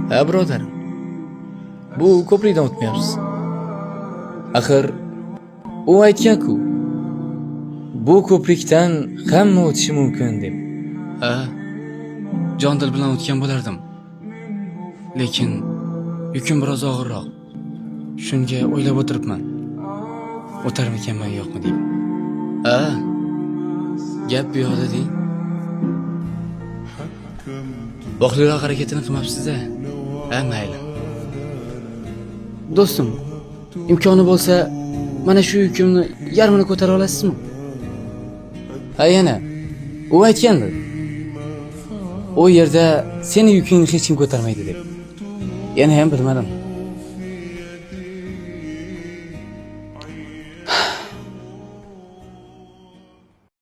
Ha, birodarim. Bu ko'prikdan o'tmayapsiz. Axir u aytgan-ku, bu ko'prikdan hamma o'tishi mumkin deb. Ha, jon dil bilan o'tgan bo'lardim. Lekin yukim biroz og'irroq. Shunga o'ylab o'tiribman. O'tarmikanman yo'qmi deb. Ha, gap bu yoqda deng. Voqliroq harakatini qilmabsiz-a? Ha, mayli. Do'stim, imkoni bo'lsa, mana shu yukimni yarmini ko'tara olasizmi? Ha, yana u aytgandi. U yerda seni yukingni hech kim ko'tarmaydi deb. Yana ham bilmadim.